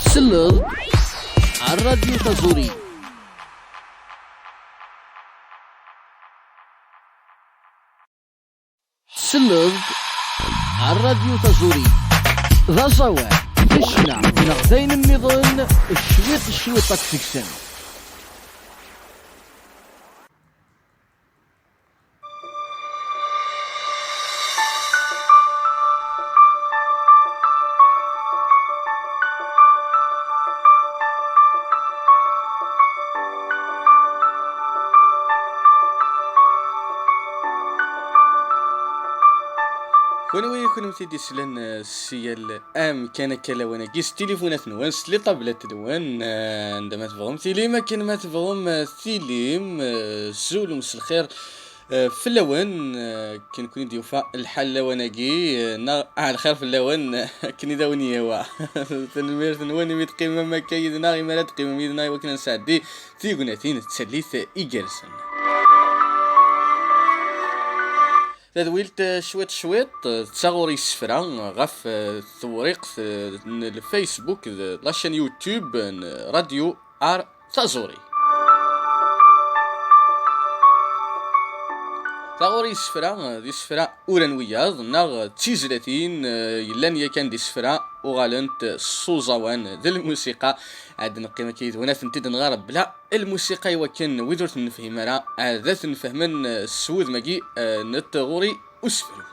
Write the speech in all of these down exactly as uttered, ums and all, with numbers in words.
Tselleḍ ar Radio Taẓuri. Tselleḍ ar Radio Taẓuri. D aẓawan, d ccna, neɣ d ayen nniḍen, cwiṭ cwiṭ akk deg-sen. Kunwi, kunemti d-isellen, eh, s yal amkan akka lawan-agi, s tilifunat-nwen, s les tablettes-nwen, eh, anda ma tebɣum tilim, akken ma tebɣum, eh, tilim, eh, zul umselxir, eh, fell-awen, eh, akken kun-id-yufa lḥal lawan-agi, eh, neɣ ah, lxir fell-awen, akken i d awen-yehwa. Tanemmirt-nwen imi d-teqqimem akka yid-neɣ, imi ara d-teqqimem yid-neɣ i wakken ad nesɛeddi tignatin d tallit igerrzen. Tadwilt, eh, cwiṭ cwiṭ, eh, d taɣuri isefra ɣef, eh, tewriqt, eh, n Facebook d la chaîne YouTube n Radio Ar Taẓuri. Taɣuri isefra, eh, d isefra ura n wiyaḍ, neɣ d tizlatin, eh, yellan yakan d isefra, uɣalent s uẓawan d lmusiqa. Ad neqqim akka yid-wen, ad tent-id-nɣer bla lmusiqa, i wakken wid ur ten-nefhim ara, ad ten-fehmen, eh, s wudem-agi, eh, n tɣuri usefru.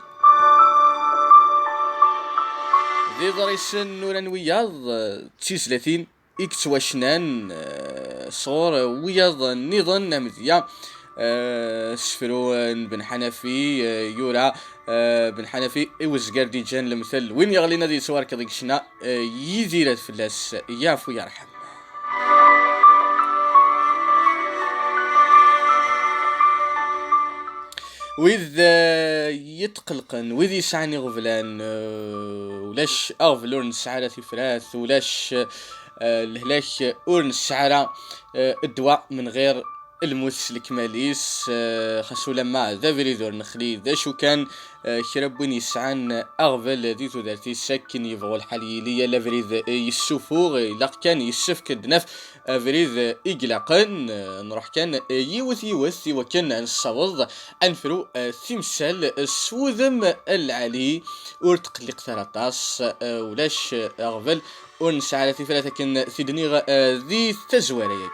D iḍrisen n ura n wiyaḍ, eh, d tizlatin i yettwacnan, eh, sɣur wiyaḍ nniḍen amedya, eh, sefru, eh, n Ben Ḥanafi, eh, yura, eh, Ben Ḥanafi i wezgar d-iǧǧan lemtel, win yeɣlin ad yettwarkeḍ deg ccna, eh, yidir ad fell-as yaɛfu yerḥem. Wid, eh, yetqelqen, wid yesɛan iɣeblan, eh, ulac aɣbel ur nesɛi ara tifrat, ulac, eh, lehlak ur nesɛi ara, eh, ddwa menɣir lmut s lekmal-is, eh, xas ulamma d abrid ur nexli, d acu kan, eh, kra n win yesɛan aɣbel di tudert-is, akken yebɣu lḥal yili, yal abrid, eh, yessufuɣ, ilaq kan, yessefk ad d-naf abrid, eh, i ilaqen, eh, nruḥ kan, eh, yiwet yiwet i wakken ad nessaweḍ ad nefru, eh, timsal, eh, s wudem lɛali, ur tqelliqet ara aṭas, eh, ulac, eh, aɣbel ur nesɛi ara tifrat akken t-id-nniɣ, eh, di tazwara-agi.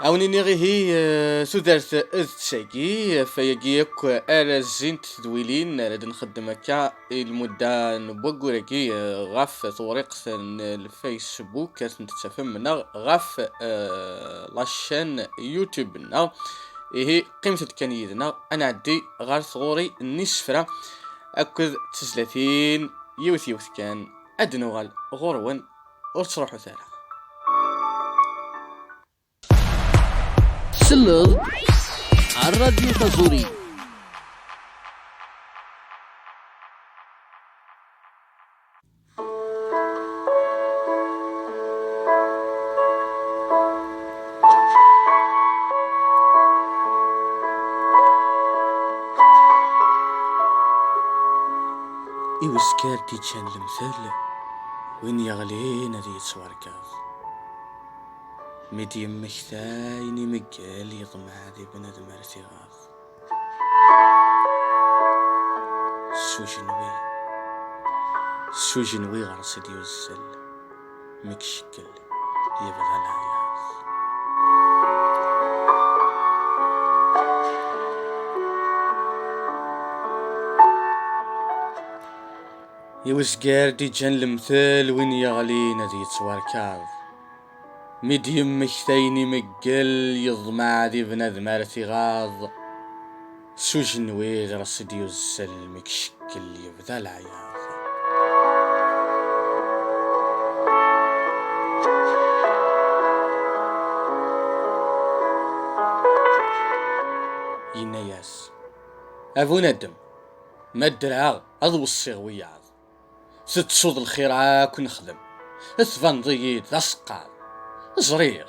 Awen-iniɣ ihi, eh, tudert d tagi, ɣef wayagi akk ara zzint tedwilin ara d-nxeddem akka i lmudda n waggur-agi, eh, ɣef tewriqt n Facebook, ad tent-tafem neɣ ɣef, eh, la chaîne YouTube-nneɣ. Ihi, qqimet-d kan yid-neɣ, ad nɛeddi ɣer tɣuri n yisefra akked tezlatin, yiwet yiwet kan, ad d-nuɣal ɣur-wen, ur ttruḥut ara. Tselleḍ ar Radio Taẓuri. I wezgar d-iǧǧan lemtel, win yeɣlin ad yettwarkeḍ. Mi d-yemmekta ayen imeggal, yeḍmeɛ di bnadem ar t-iɣaḍ. S ujenwi, s ujenwi ɣer-s i d-yuzzel, mi icekkel yebḍa leɛyaḍ. I wezgar d-iǧǧan lemtel, win yeɣlin ad yettwarkeḍ. Mi d-yemmekta ayen imeggal, yeḍmeɛ di bnadem ar t-iɣaḍ. S ujenwi ɣer-s i d-yuzzel, mi icekkel yebda leɛyaḍ. Yenna-yas: "A bunadem, ma ddreɣ ad weṣṣiɣ wiyaḍ. Tettuḍ lxir akk nexdem, tbaneḍ-iyi-d d aseqqaḍ. Ẓriɣ,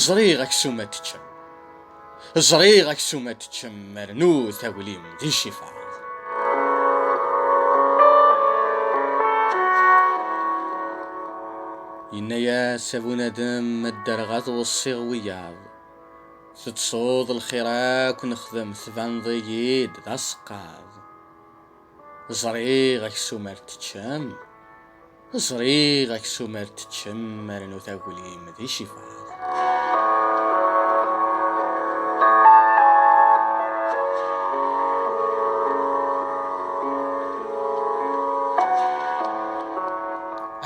ẓriɣ aksum ad teččem. Ẓriɣ aksum ad teččem, rnu taglim d icifaḍ." Yenna-yas: "A bunadem, dderɣa tweṣṣiɣ wiyaḍ. Teṭṭseḍ lxir akk nexdem, tbaneḍ-iyi-d d aseqqaḍ. Ẓriɣ aksum ar teččem, ẓriɣ aksum ar teččem, rnu taglim d icifaḍ."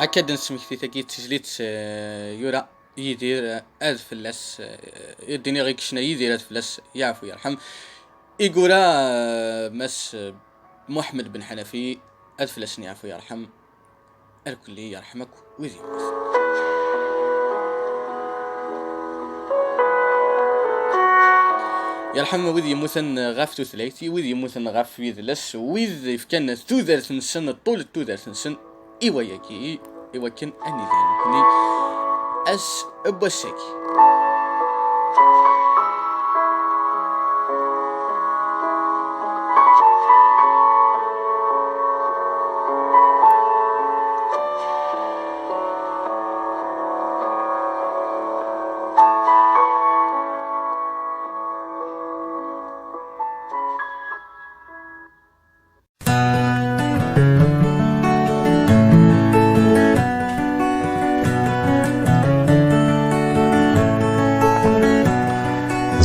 Akka d-nesmekti tagi d tizlit, eh, yura Yidir, eh, ad fell-as, eh, i d-iniɣ i yecna Yidir ad fell-as yeɛfu yerḥem. Igura, eh, Mass, eh, Muḥemmed Ben Ḥanafi, ad fell-asen yeɛfu yerḥem. Arkelli yerḥem akk wid yemmuten. Yerḥem wid yemmuten ɣef tutlayt, i wid yemmuten ɣef yidles, wid yefkan tudert-nsen, ṭṭul n tudert-nsen i wayagi, i wakken ad nili nekkni ass n wass-agi.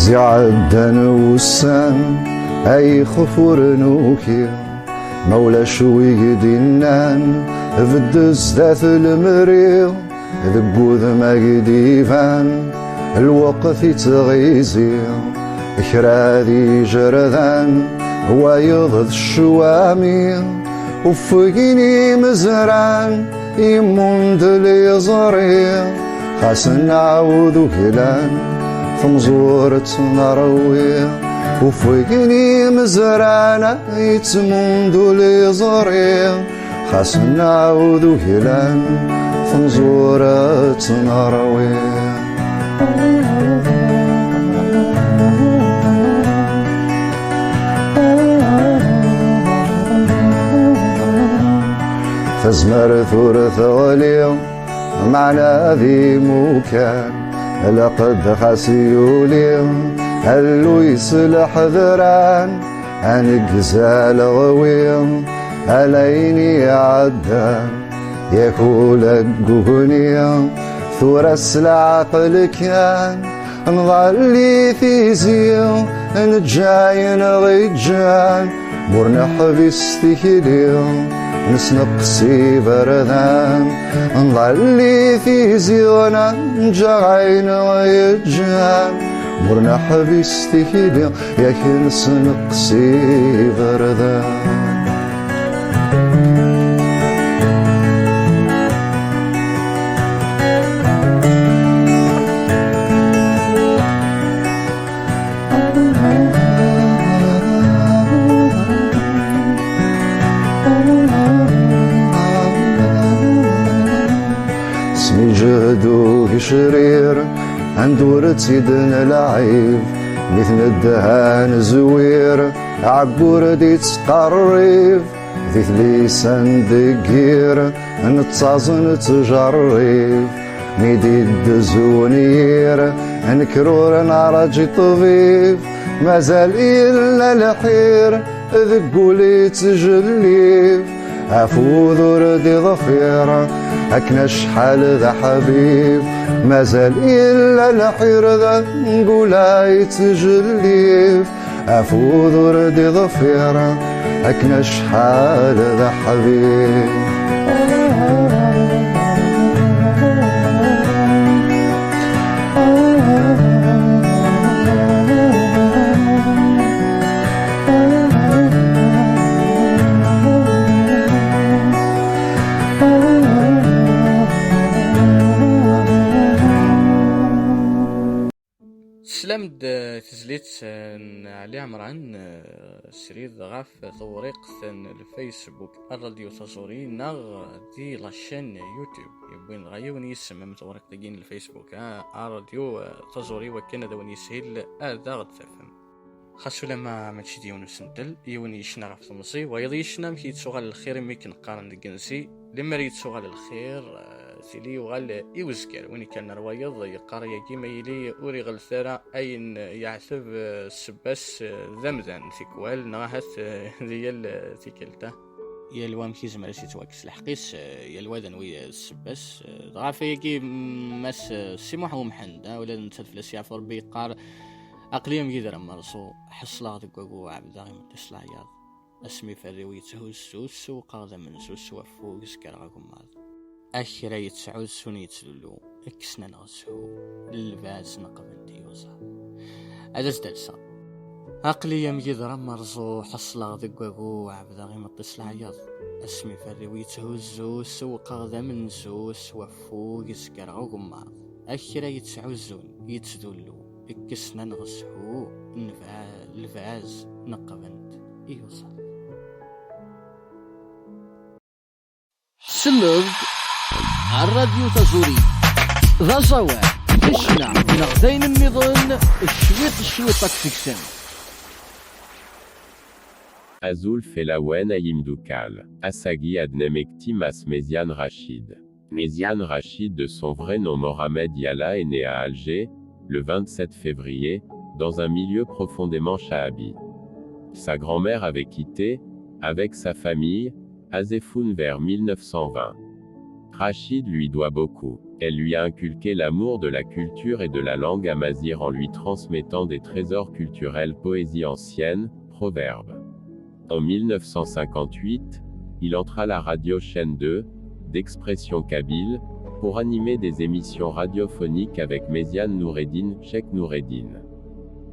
Ziɛeddan wussan ay xef ur nuki, ma ulac wi d-innan bedden zdat lemri. Deg wudem-agi d-iban lweqt ittɣizi, kra d ijerdan, wayeḍ d ccwami, uffgen imezran, immundel iẓri, xas nɛawed uglan, temẓur ad tt-nerwi, uffgen imezran, ittmundul iẓri. Xas nɛawed uglan, temẓur ad tt-nerwi. Tazmert ur teɣli, meɛna d imukan, lqedd xas yuli, alluy s leḥdran, aneggez aleɣwi, ala ayen iɛeddan, yak ula deg ugni, tura s leɛqel kan, nḍall i tizi, neǧǧa ayen ɣ-iǧǧan, ur neḥbis tikli, nesneqs iberdan, nḍall i tizi, neǧǧa ayen ɣ-iǧǧan, ur neḥbis tikli, yak nesneqs iberdan. Smiǧhed ugecrir, anda ur tt-id-nlɛib, mi t-nedhan zwir, aɛebbur d-ittqerrib, di tlisa n deggir, nettaẓ nettjerrib, mi d-iddez unyir, nekker ur nraǧi ṭṭbib, mazal illa lḥir, deg wul ittjellib, afud ur d-iḍfir, akken acḥal d aḥbib, mazal illa lḥir, deg wul ittjellib, afud ur d-iḍfir, akken acḥal d aḥbib. Teslam-d, eh, tezlit, eh, n Ɛli Ɛemran, eh, srid ɣef tewriqt n Facebook Ṛṛadyu Taẓuri neɣ di la chaîne YouTube. Yewwin dɣa yiwen yisem am tewriqt-agi n Facebook, ah, Ṛṛadyu, eh, Taẓuri, wakken ad awen-yishil ad aɣ-d-tafem. Xas ulamma mačči d yiwen usentel, yiwen yecna ɣef temẓi, wayeḍ yecna amek yettuɣal lxir imi k-neqqaren deg inzi, lemmer yettuɣal lxir, eh, Tili yuɣal i uzger. Win ikkren ar wayeḍ yeqqar yagi ma yili ur iɣellet ara ayen yeɛteb, eh, ssebba-s, eh, d amdan, tikwal, neɣ ahat, eh, di yal, eh, tikkelt, ah. Yal wa amek izmer ad s-yettwakkes lḥeqq-is, eh, yal wa d anwi, eh, d ssebba-s, eh, dɣa ɣef ayagi, mm, Mass, eh, Si Muḥ Umḥend, ah, ula d nettat fell-as yeɛfu Rebbi yeqqar: "Aql-i am yider am rẓu, ḥeṣleɣ deg wagu ɛebdeɣ imeṭṭi s leɛyaḍ. Asmi ferriw yetthuzzu, ssewqeɣ d amenzu s waffug, zegreɣ agemmaḍ. A kra yettɛuzzun yettdullu, kksen-aneɣ zhu, lbaz neqben tiyuẓa." Ad as-d-alseɣ. Aql-i am yider am rẓu, ḥeṣleɣ deg wagu, ɛebdeɣ imeṭṭi s leɛyaḍ. Asmi ferriw yetthuzzu, ssewqeɣ d amenzu s waffug, zegreɣ agemmaḍ. A kra yettɛuzzun yettdullu, kksen-aneɣ zhu, nba-, lbaz neqben-t iyuẓaḍ. Tselleḍ ar Radyu Taẓuri. D aẓawan, d ccna, neɣ d ayen nniḍen, cwiṭ cwiṭ ad k-teksem. Azul fell-awen ay imdukal. Ass-agi ad nemmekti Mass Meziane Rachid. Meziane Rachid, de son vrai nom Mohamed Yalla, est né à Alger, le vingt-sept février, dans un milieu profondément chahabi. Sa grand-mère avait quitté, avec sa famille, Azefun vers mille neuf cent vingt. Rachid lui doit beaucoup. Elle lui a inculqué l'amour de la culture et de la langue amazigh en lui transmettant des trésors culturels, poésie ancienne, proverbes. En mille neuf cent cinquante-huit, il entre à la radio Chaîne deux, d'expression kabyle, pour animer des émissions radiophoniques avec Meziane Noureddine, Cheikh Noureddine.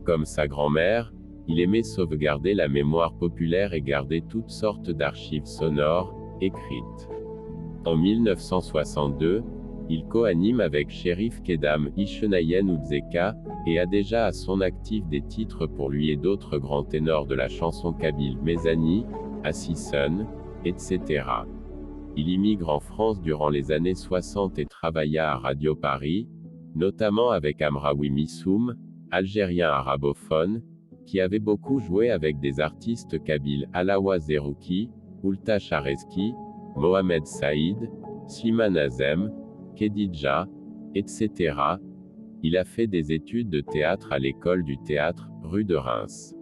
Comme sa grand-mère, il aimait sauvegarder la mémoire populaire et garder toutes sortes d'archives sonores, écrites. En mille neuf cent soixante-deux, il co-anime avec Cherif Kedam Ishenayen Udzeka et a déjà à son actif des titres pour lui et d'autres grands ténors de la chanson kabyle, Mezani, Asisson, et cetera. Il immigre en France durant les années soixante et travailla à Radio Paris, notamment avec Amraoui Missoum, algérien arabophone, qui avait beaucoup joué avec des artistes kabyles, Alawa Zerouki, Oulta Chareski, Mohamed Saïd, Slimane Azem, Khedidja, et cetera. Il a fait des études de théâtre à l'école du théâtre, rue de Reims.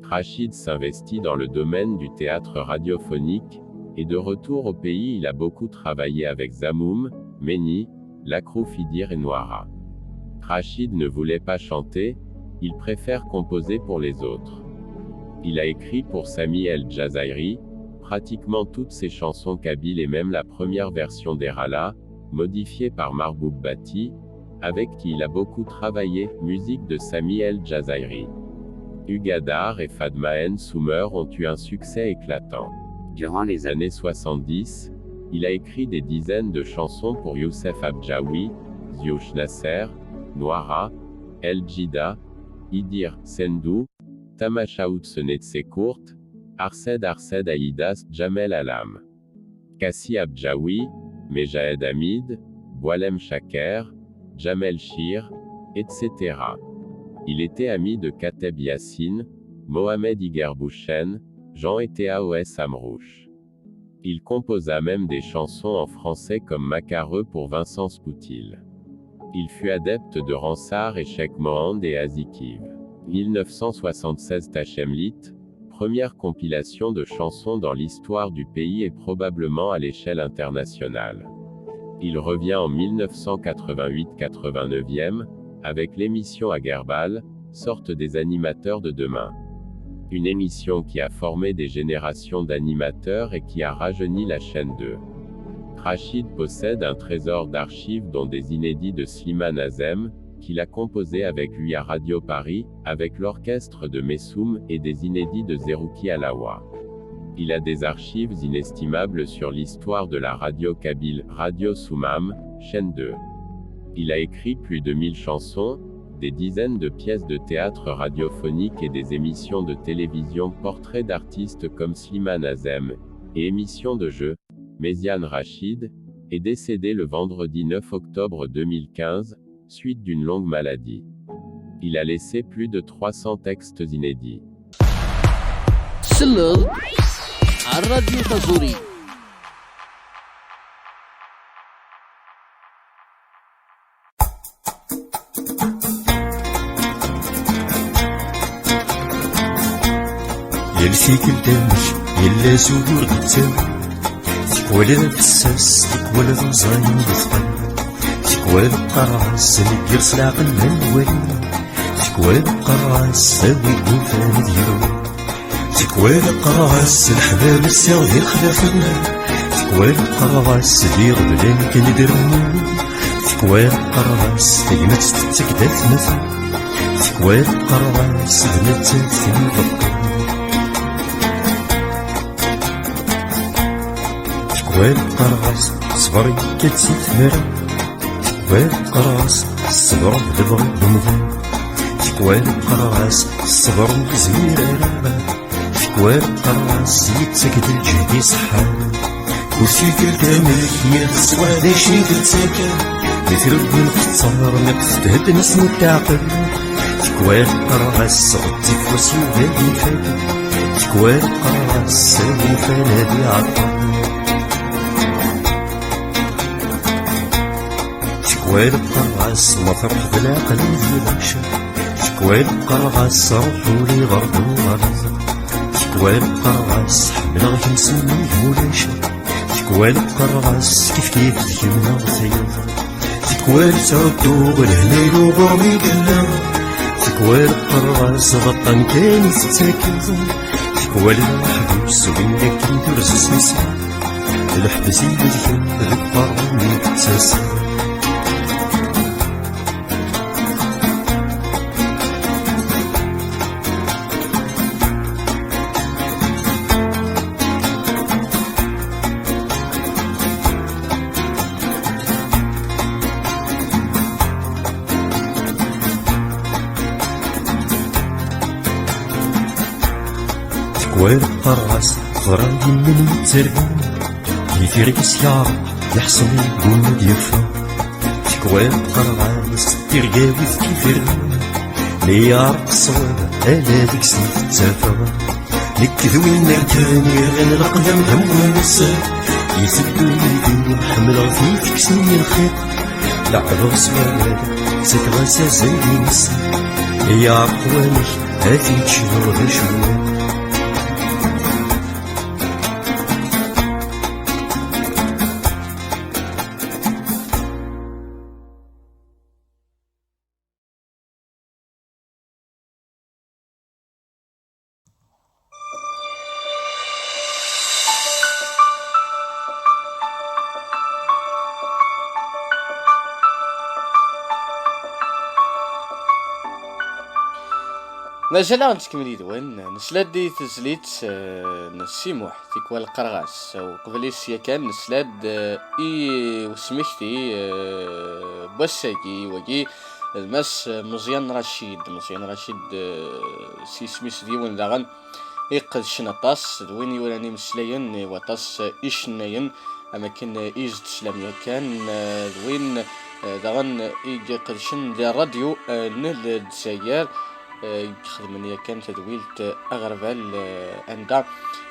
Rachid s'investit dans le domaine du théâtre radiophonique, et de retour au pays, il a beaucoup travaillé avec Zamoum, Meni, Lakrouf Idir et Noara. Rachid ne voulait pas chanter, il préfère composer pour les autres. Il a écrit pour Sami El Jazairi pratiquement toutes ses chansons kabyles et même la première version d'Erala, modifiée par Marboub Bati, avec qui il a beaucoup travaillé, musique de Sami El Jazairi. Hugues Hadar et Fadma Nsoumer ont eu un succès éclatant. Durant les années soixante-dix, il a écrit des dizaines de chansons pour Youssef Abdjaoui, Ziouch Nasser, Noara, El Djida, Idir Sendou, Tamachaout Senetse Kourte, Arsed Arsed Aïdas, Djamel Alam, Kassi Abdjaoui, Mejahed Hamid, Boualem Chaker, Djamel Chir, et cetera. Il était ami de Kateb Yassine, Mohamed Iger Bouchen, Jean et T A O S Amrouche. Il composa même des chansons en français comme Makareux pour Vincent Spoutil. Il fut adepte de Ransard et Cheikh Mohamed et Azikiv. Mille neuf cent soixante-seize Tachemlit, première compilation de chansons dans l'histoire du pays et probablement à l'échelle internationale. Il revient en mille neuf cent quatre-vingt-huit quatre-vingt-neuvième avec l'émission Agerbal, sorte des animateurs de demain. Une émission qui a formé des générations d'animateurs et qui a rajeuni la Chaîne deux. Rachid possède un trésor d'archives dont des inédits de Slimane Azem, qu'il a composé avec lui à Radio Paris, avec l'orchestre de Messoum et des inédits de Zerouki Alawa. Il a des archives inestimables sur l'histoire de la radio kabyle, Radio Soumam, Chaîne deux. Il a écrit plus de mille chansons, des dizaines de pièces de théâtre radiophonique et des émissions de télévision, portraits d'artistes comme Slimane Azem, et émissions de jeux. Meziane Rachid est décédé le vendredi neuf octobre deux mille quinze, suite d'une longue maladie. Il a laissé plus de trois cents textes inédits. Tselleḍ ar Radyu Taẓuri. Tikkelt amek yella zugur d ttawi. Tikwal d afessas, tikwal d uẓayen d ttqan. Tikwal qqareɣ-as negger s leɛqel ma nwali. Tikwal qqareɣ-as awi ufan d yerwi. Tikwal qqareɣ-as leḥbab ssiɣ d ixlafen. Tikwal qqareɣ-as d iɣeblan kan i d-rennu. Tikwal qqareɣ-as tagmat tettak-d atmaten. Tikwal qqareɣ-as d nettat i ibeṭṭen. Tikwal qqareɣ-as ṣber yekka-d si tmara. Tikwal qqareɣ-as ṣber d lebɣi n umdan. Tikwal qqareɣ-as ṣber ur yezmir ara. Tikwal qqareɣ-as yettak-d lǧehd iṣeḥḥan. Ur tikkelt amek yir tesweḥ d acu i d-ttaken. Mi trewwi nqeṣṣer, mi qesdent nesmut taɛqel. Tikwal qqareɣ-as ɣezzif wass yugi ad ifak. Tikwal qqareɣ-as awufan ad iɛeṭṭel. Tikwal qqareɣ-as ma truḥ d leɛqel ad yulac. Tikwal qqareɣ-as ruḥ uli ɣer d uɣerda. Tikwal qqareɣ-as ḥemmleɣ-k msummi d wulac. Tikwal qqareɣ-as kif kif d kemm neɣ tayeḍ. Tikwal ttɛudduɣ lehna i luɣur mi yella. Tikwal qqareɣ-as d aṭṭan kan i tettakeḍ. Tikwal d aḥbus win akken turez isem-is. Leḥbes i d kemm deg uqerru mi d-tettaseḍ. Tikwal qqareɣ-as teḍra yemmen yettergin. Yidir i s-yeɛreq yeḥṣel yeggumma ad yeffeɣ. Tikwal qqareɣ-as tirgawit kifirnin. Mi yeɛreq ṣṣwab ala deg-sen tettafeɣ. Nekk d win akken yerɣin leqdam d amwanes. Iteddu yid-i ḥemmleɣ-t mi tekksem-iyi lxiq. Leɛbeɣ s wawal, ttafeɣ-as azal-ines. Mi yeɛreq wamek ad t-yečč d cwiṭ. Mazal-aɣ nettkemmil yid-wen, nesla-d i tezlit, eh, n Si Muḥ, tikwal qqareɣ-as. Uqbel-is yakan, nesla-d, eh, i usmekti, eh, n wass-agi, wagi, d Mass Meẓyan Racid. Meẓyan Racid, eh, s yisem-is d yiwen daɣen iqedcen aṭas, d win yuran imeslayen i waṭas icennayen, am akken i s-d-teslam yakan, eh, d win, eh, daɣen i iqedcen di ṛṛadyu, eh, n Lezzayer, eh, i ixedmen yakan tadwilt, eh, Aɣerbal, eh, anda,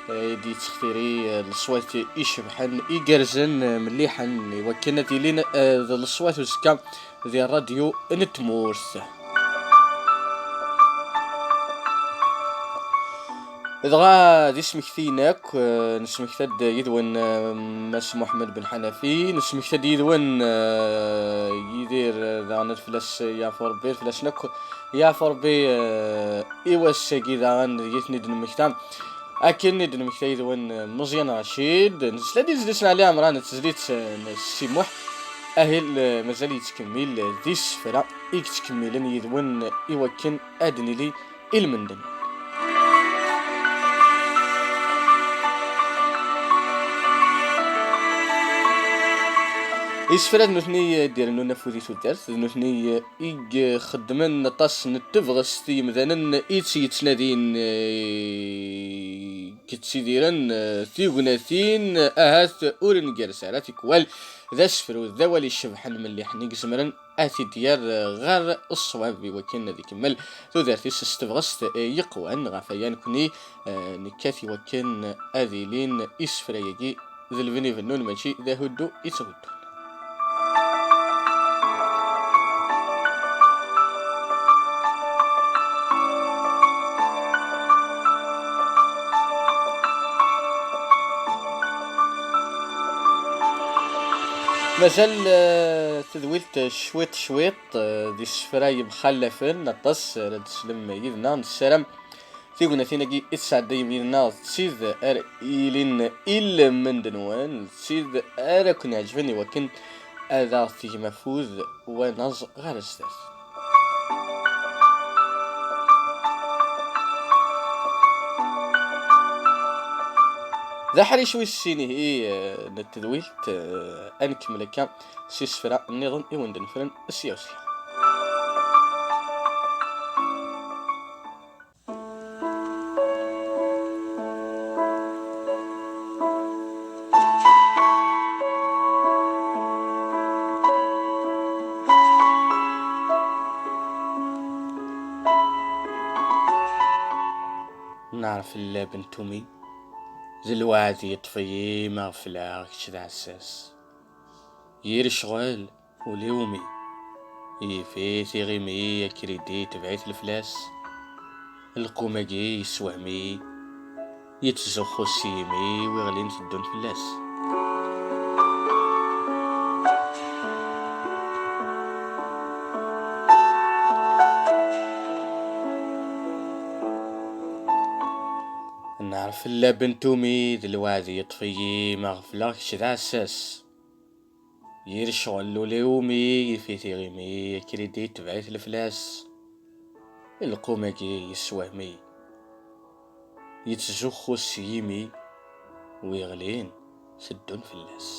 eh, i d-yettextiri, eh, leṣwat icebḥen, igerrzen, eh, melliḥen, i wakken ad ilin, eh, d leṣwat uzekka di ṛṛadyu n tmurt. Dɣa d ismektiyen akk, eh, nesmekta-d yid-wen, eh, Mass Muḥemmed Ben Ḥanafi, nesmekta-d yid-wen, eh, Yidir, eh, daɣen ad fell-as yeɛfu Rebbi, fell-asen akk yeɛfu Rebbi, eh, i wass-agi daɣen deg i ten-id-nemmekta. Akken i d-nemmekta yid-wen, eh, Meẓyan Racid, nesla-d i tezlit n Ɛli Ɛemran, d tezlit, eh, n Si Muḥ. Ahil, eh, mazal yettkemmil, eh, d isefra i yettkemmilen yid-wen, eh, i wakken ad nili i lmend-nwen. Isefra d nutni, eh, d-irennun afud i tudert, d nutni, eh, i ixeddmen aṭas n tebɣest i yimdanen i tt-yettnadin, eh, i yettidiren, eh, tignatin, eh, ahat ur ngerrez ara tikwal d asefru d awal icebḥen melliḥen i izemren ad t-id-yerr, eh, ɣer ṣṣwab i wakken ad ikemmel tudert-is s tebɣest, eh, yeqwan. Ɣef waya nekni, eh, nekkat i wakken ad ilin isefra-agi d lebni bennun, mačči d ahuddu i tthuddun. Mazal eh, tedwilt cwiṭ cwiṭ eh, d isefra yemxallafen aṭas ara d-teslem yid-neɣ. Nessaram tignatin-agi i tesɛeddayem yid-neɣ d tid ara yilin i lmend-nwen, d tid ara ken-iɛeǧben i wakken ad aɣ-tgem afud wa naẓ ɣer zdat. D aḥric wis sin ihi eh, n tedwilt eh, ad nkemmel akka s isefra nniḍen i wen-d-nefren sya u sya. Nnar fell-a bentumi, d lweɛd yeṭṭef-iyi ma ɣefleɣ kečč d aɛessas. Yir ccɣel ul-iw umi, yif-it iɣimi akridi tebɛ-it leflas. Lqum-agi yessewhem-iyi, yettzuxxu s yimi-w iɣlin teddun fell-as. Nnar fell-a bentumi d lweɛd yeṭṭef-iyi ma ɣefleɣ kečč d aɛessas. Yir ccɣel ul-iw umi yif-it iɣimi akridi tebɛ-it leflas. Lqum-agi yessewhem-iyi, yettzuxxu s yimi-w iɣlin teddun fell-as.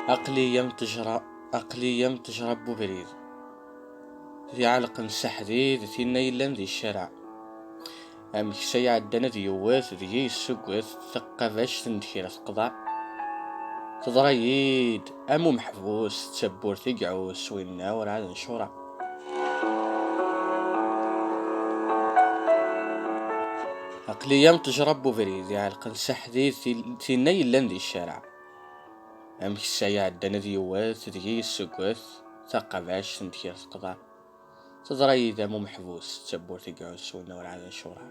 Aql-iyi am ttejra, aql-iyi am ttejra n ubrid, d iɛelqen s aḥdid tinna yellan di ccariɛ. Amek sa iɛeddan ad yewwet deg-i yessugget taqabact n deg ara teqḍeɛ. Teḍra-yi-d am umeḥbus d tawwurt i iɛus winna werɛad ncura. Aql-iyi am ttejra n ubrid iɛelqen s aḥdid tin- tinna yellan di ccariɛ. Amek sa iɛeddan ad yewwet deg-i yessugget taqabact n deg ara teqḍeɛ. Teḍra-yi-d am umeḥbus d tawwurt i iɛus winna werɛad ncura.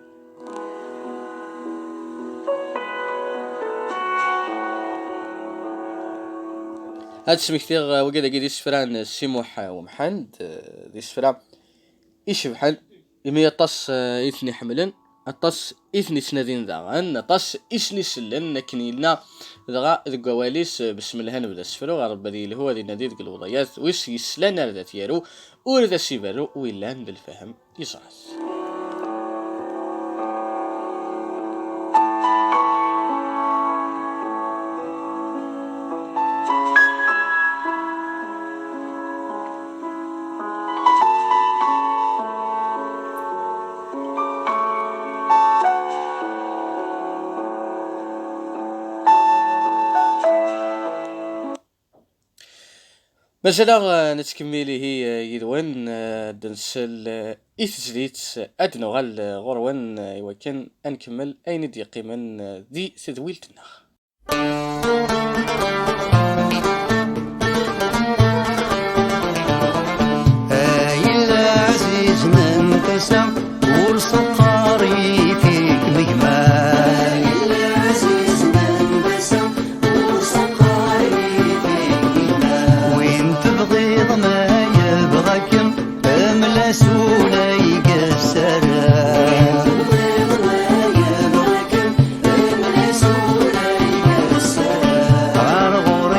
Ad smektiɣ eh, wigad-agi d isefra n Si Muḥ eh, Umḥend, eh, d isefra icebḥen, imi aṭas eh, i ten-iḥemmlen, aṭas i ten-ittnadin daɣen, aṭas i sen-isellen akken yella dɣa deg wawal-is eh, besmelha nebda asefru, ɣer Rebbi ad yelhu ad inadi deg lewḍayat wis yeslan ar dat yaru, ur d as-iberru wi yellan d lfahem yeẓra-t. Mazal-aɣ eh, nettkemmil ihi eh, yid-wen eh, ad nsel eh, i tezlit, ad d-nuɣal eh, ɣur-wen eh, i wakken ad nkemmel ayen i d-yeqqimen eh, di tedwilt-nneɣ. Ay lɛaziz n tasa, ur seqqar i tikmegma. Ay lɛaziz n tasa, ur seqqar i tikmegma. Win tebɣiḍ ma yebɣa-kem, mel-as ula i yessara. Ar ɣur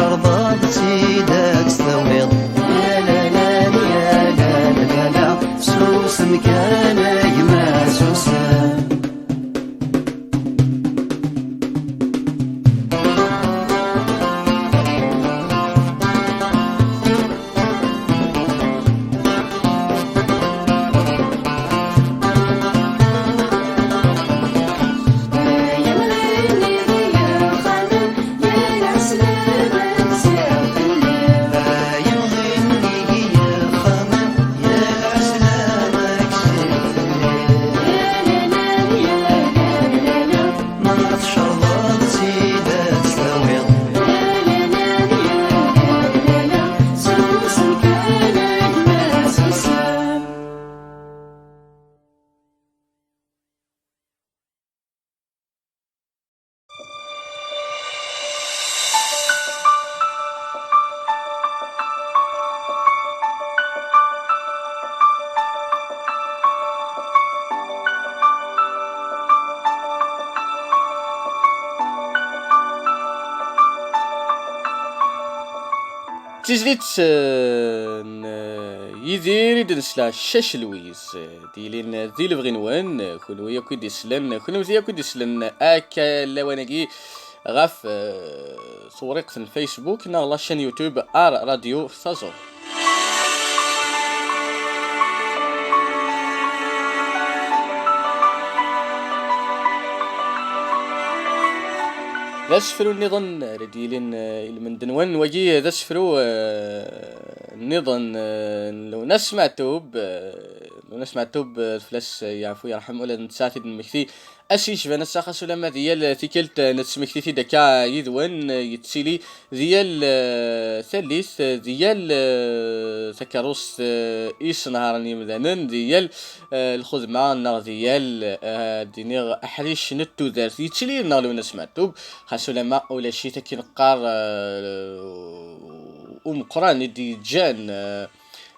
Terḍaḍ-tt-id ad tt-tawiḍ. La, la, la, la, la, la, la, la. Susem kan a gma, susem. D tizlit, eh, n, eh, Yidir i d-nesla Ccac Lwiz, eh, d-yilin di lebɣi-nwen, eh, kunwi akk i d-isellen, eh, kunemti akk i d-isellen akka lawan-agi ɣef, eh, tewriqt n Facebook neɣ la chaîne YouTube Ar Radio Taẓuri. D asefru nniḍen ara d-yilin, eh, i lmend-nwen. Wagi d asefru, eh, nniḍen, eh, n Lewnas Meɛtub. Eh, Lewnas Meɛtub, eh, fell-as, eh, yeɛfu yerḥem, ula d netta ad t-id-nemmekti ass yecban ass-a, xas ulamma di yal tikkelt, eh, nettmekti-t-id akka yid-wen, eh, yettili di yal, eh, tallit, eh, di yal, eh, takeṛṛust, eh, i ssenharen yemdanen, di yal, eh, lxedma neɣ di yal, eh, ad d-iniɣ aḥric n tudert. Yettili yid-neɣ Lewnas Meɛtub, xas ulamma ulac-it akken qqar, eh, umeqqran i d-yeǧǧan, eh,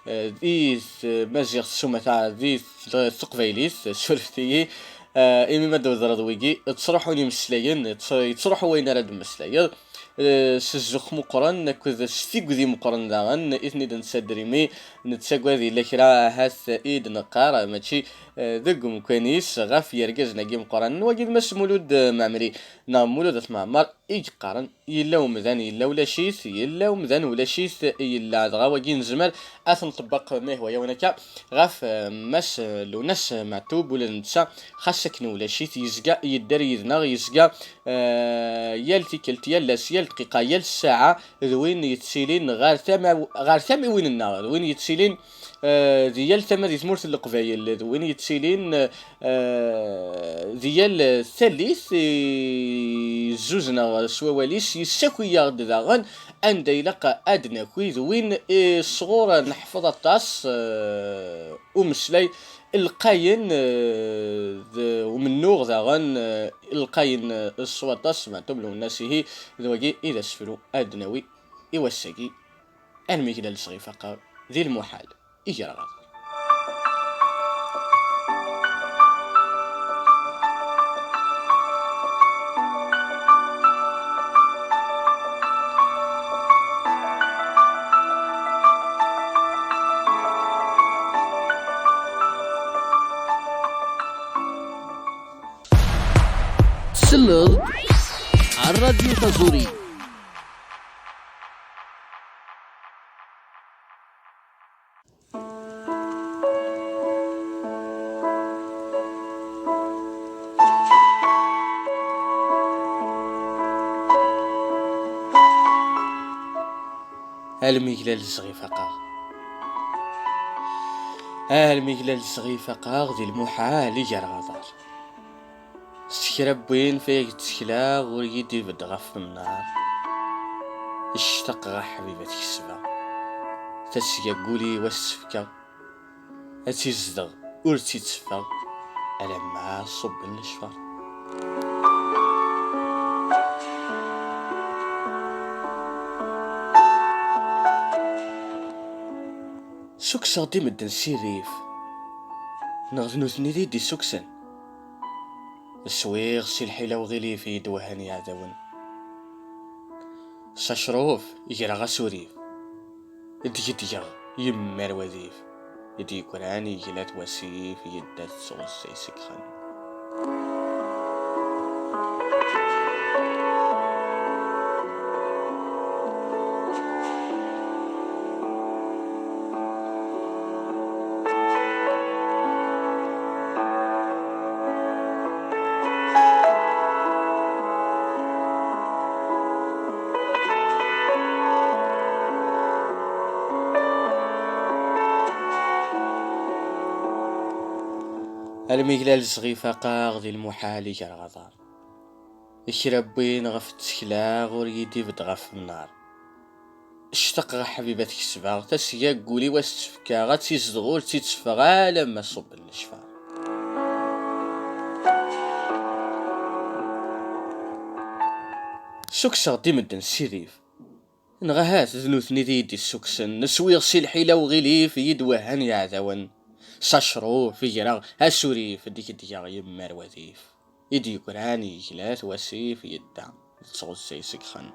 eh, di tmaziɣt s umata, di teqbaylit, surfet-iyi, eh, imi ma d-wedreḍ wigi, ttruḥun imeslayen, tt-, yettruḥu wayen ara d-mmeslayeḍ, eh, s zzux meqqren akked s tigdi meqqren daɣen i ten-id-nettadder, imi nettagad yella kra ahat i d-neqqar, mačči, eh, deg umkan-is ɣef yergazen-agi meqqren. Wagi d Mass Mulud, eh, Mɛemmri, neɣ Mulud At Mɛemmer, i yeqqaren, yella umdan, yella ulac-it, yella umdan, ulac-it, yella. Dɣa wagi nezmer ad t-nṭebbeq ma yehwa-yawen akka ɣef, eh, Mass, eh, Lewnas Meɛtub, ula d netta, xas akken ulac-it, yezga yedder yid-neɣ, yezga, eh, yal tikkelt, yal ass, yal dqiqa, yal ssaɛa, d win yettilin ɣer tama-, ɣer tamiwin-nneɣ, d win yettilin, eh, di yal tama di tmurt n Leqbayel, d win yettilin, eh, di yal tallit, eh, yezzuzneɣ s wawal-is, yessaki-yaɣ-d daɣen anda ilaq ad d-naki, d win, eh, sɣur neḥfeḍ aṭas, eh, umeslay lqayen, eh, d umennuɣ daɣen, eh, lqayen, eh, s waṭas, Meɛtub Lwennas. Ihi d wagi i d asefru ad d-nawi i wass-agi. Almi gla lesɣi faqeɣ di lmuḥal. Iger ɣer. Tselleḍ ar Radio Taẓuri. Almi gla lesɣi faqeɣ. Almi gla lesɣi faqeɣ di lmuḥal i gar aḍar. S kra n win fayeg ttekleɣ ur yi-d-ibedd ɣef nnar. Ictaqeɣ a ḥbib ad t-kesbeɣ. Tasga n wul-iw ad s-tt-fkeɣ. Ad tt-izdeɣ ur tt-itteffeɣ alamma ṣubben lecfer. Sukseɣ-d i medden si rrif, neɣ d nutni i yi-d-issuksen? Swiɣ si lḥila uɣilif i yi-d-wehhan yiɛdawen. S acruf greɣ asurif, deg-dgeɣ yemmer wadif, i d-yeggran yegla-t wasif, yedda tettɣuzzay seg ixxam. Almi gla lezɣi faqeɣ di lmuḥal i greɣ aḍar. Kra n win ɣef ttekleɣ ur yi-d-ibedd ɣef nnar. Ctaqeɣ a ḥbiba ad t-kesbeɣ, tasga deg wul-iw ad s-tt-fkeɣ, ad tt-izdeɣ ur tt-id-teffeɣ alamma ṣubben lecfar. Sukseɣ-d i medden s irif, neɣ ahat d nutni i yi-d-issuksen, swiɣ si lḥila uɣilif i yi-d-wehhan yeɛdawen. S acruf greɣ asurif, deg-dgeɣ yemmer wadif, i d-yeggran yegla-t wasif, yedda yettɣuzzay seg ixxam.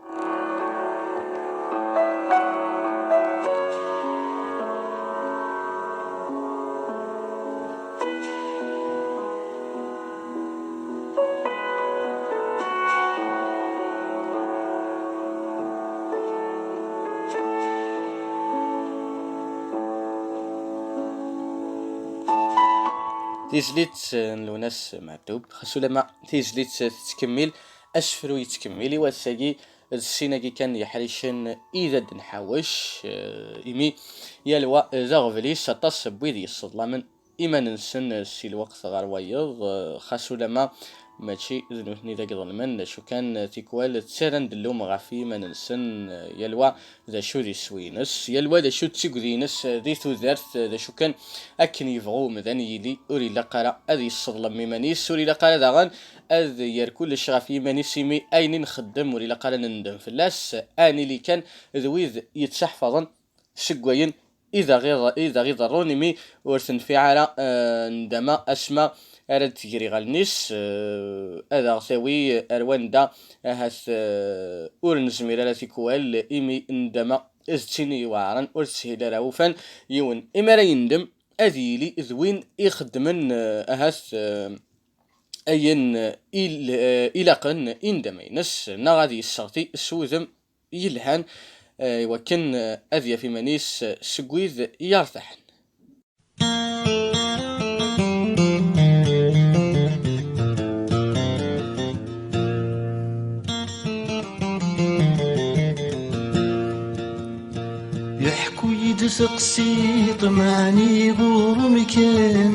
Tizlit n Lwennas Meɛtub, xas ulamma tizlit tettkemmil, asefru yettkemmil i wass-agi, d sin-agi kan yeḥricen i d ad nḥawec, eh, imi yal wa d aɣbel-is, aṭas n wid yesseḍlamen iman-nsen si lweqt ɣer wayeḍ, eh, xas ulamma mačči d nutni d ageḍelmen, d acu kan, eh, tikwal ttarran-d llum ɣef yiman-nsen, eh, yal wa d acu d iswi-ines, yal wa d acu d tigdi-ines, eh, di tudert, eh, d acu kan akken yebɣu umdan yili, ur ilaq ara ad yesseḍlem iman-is, ur ilaq ara daɣen ad yerr kullec ɣef yiman-is, imi ayen i nxeddem ur ilaq ara nendem fell-as, ad nili kan d wid yettaḥfaḍen seg wayen i d aɣ-iḍ-, i d aɣ-iḍerrun, imi ur tenfiɛ ara, eh, ndama asma ara d-tegri ɣallen-is, eh, ad aɣ-tawi ar wanda ahat, eh, ur nezmir ara tikwal, imi ndama d tin iweɛren, ur teshil ara. Ufan yiwen imi ara yendem, ad yili d win ixeddmen, eh, ahat, eh, ayen, eh, il-, eh, ilaqen i ndama-ines, neɣ ad yesseɣti s wudem yelhan, eh, iwakken, eh, ad yaf iman-is, eh, seg wid yertaḥen. Yeḥku-yi-d seqsi ṭemɛen iɣurem kan,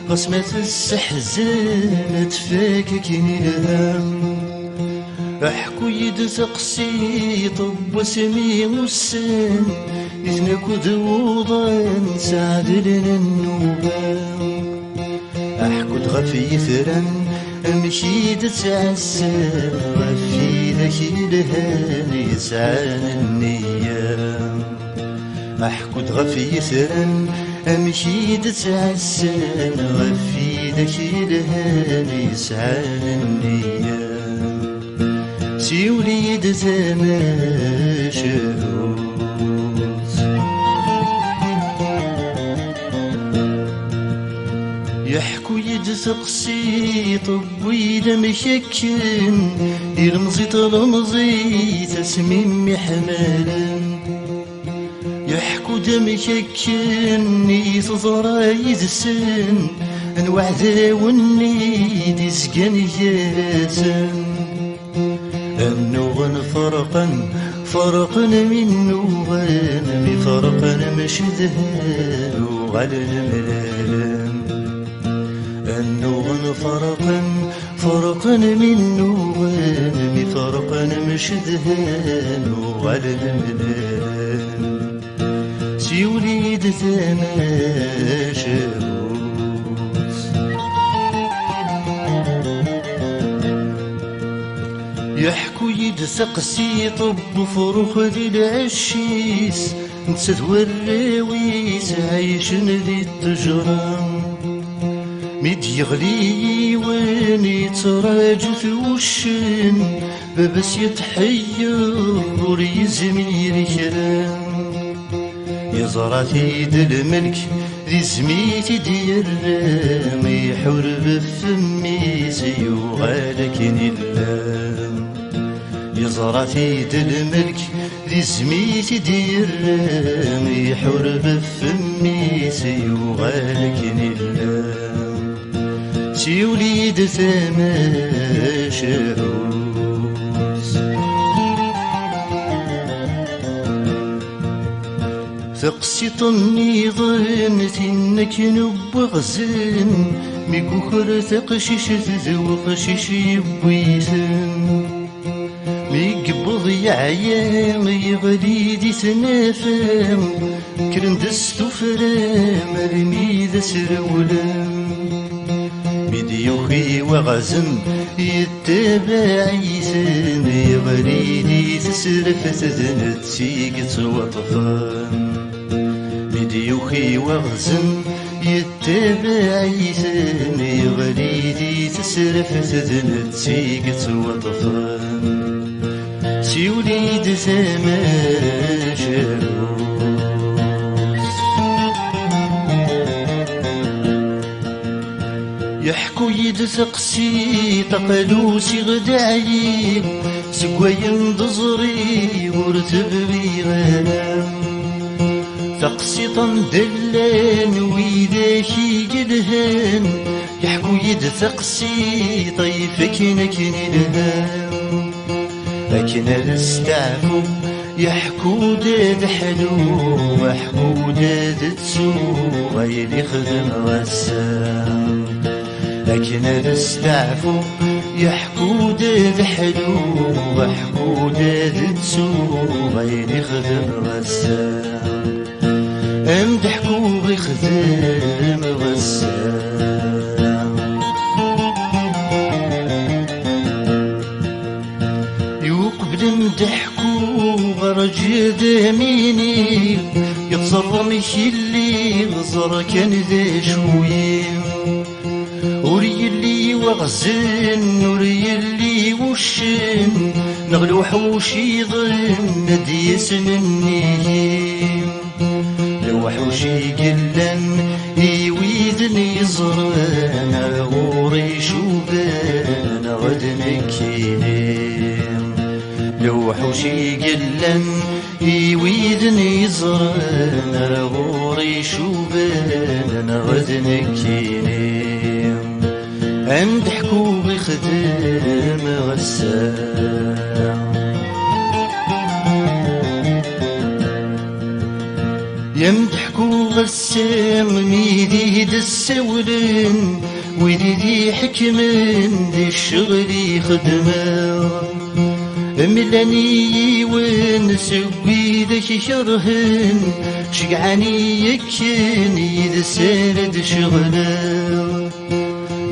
ɣas ma tesseḥzen ad tfak akken ilha. Ḥku-yi-d seqsi ṭebbus mi ussen, nitni akk d wuḍan sɛedlen nnuba. Ḥku-d ɣef yitran amek i d-ttɛassan, ɣef widak yelhan yesɛan nniya. Ḥku-d ɣef yitran amek i d-ttɛassan, ɣef widak yelhan yesɛan nniya. Siwel-iyi-d tamacahut. Yeḥku-yi-d seqsi ṭewwil amek akken ilemẓi tlemẓit asmi mmiḥmalen. Yeḥku-d amek akken i teẓra yid-sen anwa aɛdaw-nni i d-izgan gar-asen. Annuɣen ferqen, ferqen mi nnuɣen, mi ferqen mcedhen uɣalen mlalen. Annuɣen ferqen, ferqen mi nnuɣen, mi ferqen mcedhen uɣalen mlalen. Siwel-iyi-d tamacahut. Yeḥku-yi-d seqsi ṭebbuf ruḥ di lɛecc-is, netta d warraw-is ɛaycen di ttejra. Mi d-yeɣli yiwen yettraǧu-t wuccen, baba-s yetḥeyyeṛ ur yezmir kra. Yeẓra-t-id lmelk, d izem i t-id-yerra, iḥureb ɣef mmi-s, yuɣal akken illa. Yeẓra-t-id lmelk, d izem i t-id-yerra, iḥureb ɣef mmi-s, yuɣal akken illa. Siwel-iyi-d tamacahut. Taqsiṭ nniḍen, tin akken n waɣzen, mi yuker taqcict d uqcic yewwi-ten. Mi yewweḍ yeɛya, yeɣli di tnafa, kkren-d s tuffra, almi d asrewlen. Mi d-yuki waɣzen, yettabaɛ-iten, yeɣli di tesraft, d netta i yettwaṭṭfen. Mi d-yuki waɣzen, yettabaɛ-iten, yeɣli di tesraft, d netta i yettwaṭṭfen. Siwel-iyi-d tamacahut. Yeḥku-yi-d taqsiṭ, aql-i usiɣ d aɛyib, seg wayen d-ẓriɣ ur tebɣiɣ ara. Taqsiṭ anda llan widak i yelhan, yeḥku-yi-d taqsiṭ ay ifakken akken ilha. Akken ad steɛfuɣ, yeḥku-d ad ḥluɣ, aḥku-d ad ttuɣ ayen i xedmeɣ ass-a. Akken ad steɛfuɣ, yeḥku-d ad ḥluɣ, aḥku-d ad ttuɣ ayen i xedmeɣ ass-a. Am d-ḥkuɣ i xedmeɣ ass-a. Yuqbel am d-ḥkuɣ, rǧu ad am-iniɣ, yettẓerrem kili, ẓer kan d acu-yi. Ur yelli waɣzen, ur yelli wuccen, neɣ lewḥuc iḍen ad d-yasen nnig-i. Lewḥuc i yellan i widen yeẓran, ar ɣur-i cuban neɣ d nekkini. Lewḥuc i yellan i widen yeẓran, ar ɣur-i cuban neɣ d nekkini. Am d-ḥkuɣ i xedmeɣ ass-a. Am d-ḥkuɣ ass-a mi d iyi-d-ssawlen wid i d-iḥekmen di ccɣel i xedmeɣ. Mlan-iyi yiwen seg widak ikerhen, ceggɛen-iyi akken yid-s ara d-ceɣleɣ.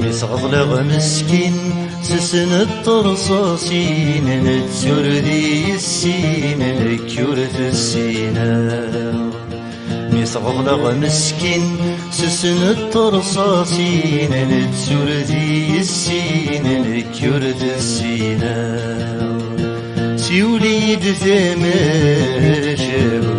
Mi sɣeḍleɣ meskin s snat terṣasin, nettur di yessin, nekk ur tessineɣ. Mi sɣeḍleɣ meskin s snat terṣasin, nettur di yessin, nekk ur tessineɣ. Siwel-iyi-d tamacahut.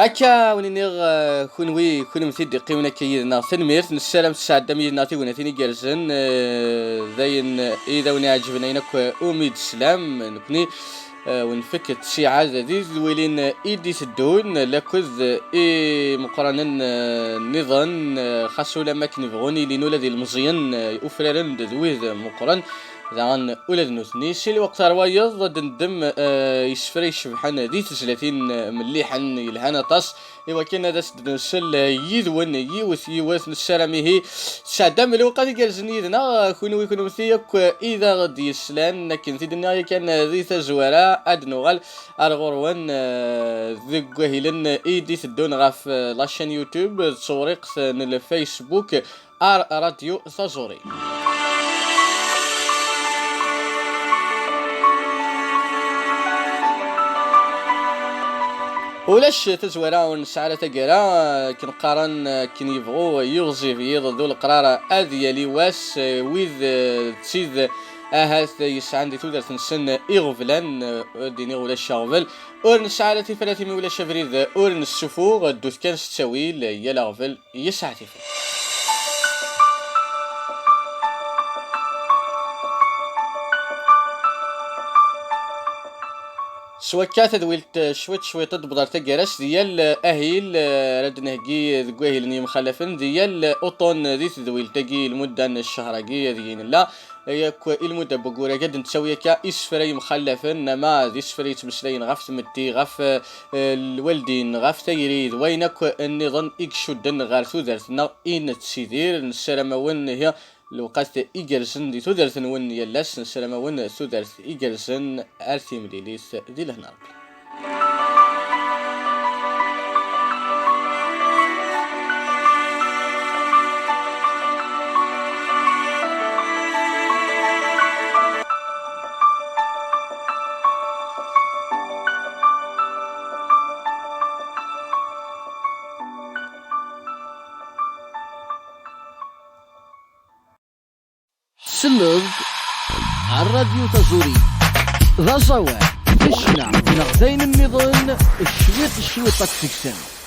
Akka wen-iniɣ, eh, kunwi, kunemti d-iqqimen akka yid-neɣ, tanemmirt. Nessaram tesɛeddam yid-neɣ tignatin igerrzen, eh, d ayen i d awen-iɛeǧben, ayen akk, eh, umi d-teslam. Nekni, eh, wen-nfek ttiɛad di tedwilin, eh, i d-iteddun, lakked, eh, imeqqranen, eh, nniḍen, eh, xas ula ma akken bɣun ilin ula d ilmeẓyen, eh, ufraren-d d wid meqqren. daɣen ula d nutni. Si lweqt ar wayeḍ, ad d-neddem, eh, isefra icebḥen di tezlatin, eh, melliḥen, yelhan aṭas, i wakken ad as-d-nsel, eh, yid-wen yiwet yiwet. Nessaram ihi tesɛeddam lewqat igerrzen yid-neɣ, eh, kunwi kunemti akk, eh, i d aɣ-d-yeslan. Akken t-id-nniɣ yakan, eh, di tazwara, ad nuɣal ar ɣur-wen, eh, deg wahilen i d-iteddun ɣef, eh, la chaîne YouTube d tewriqt n le Facebook ar Radio Taẓuri. Ulac tazwara ur nesɛi ara taggara, akken qqaren, akken yebɣu yiɣzif yiḍ d uleqrar ad yali wass, wid, eh, d tid ahat yesɛan di tudert-nsen iɣeblan, eh, ad d-iniɣ ulac aɣbel, ur nesɛi ara tifrat imi ulac abrid ur nessufuɣ, ddut kan s ttawil, yal aɣbel yesɛa tifrat. S wakka tadwilt, eh, cwiṭ cwiṭ ad d-tewweḍ ar taggara-s di yal, eh, ahil, eh, ara d-nheggi deg wahil n yimxalafen, di yal, eh, uṭṭun di tedwilt-agi, lmudda n ccher-agi deg i nella, yakk i lmudda n waggur-agi ad d-nettawi akka isefra yemxalafen, ama d isefra yettmeslayen ɣef tmetti, ɣef, eh, lwaldin, ɣef tayri, d wayen akk nniḍen i icudden ɣer tudert-nneɣ i nettidir. Nessaram-awen ihi lewqat igerrzen di tudert-nwen yal ass. Nessaram-awen tudert igerrzen, ar timlilit di lehna Rebbi. Tselleḍ ar Radio Taẓuri. D aẓawan, d ccna, neɣ d ayen nniḍen, cwiṭ cwiṭ ad t-teksem.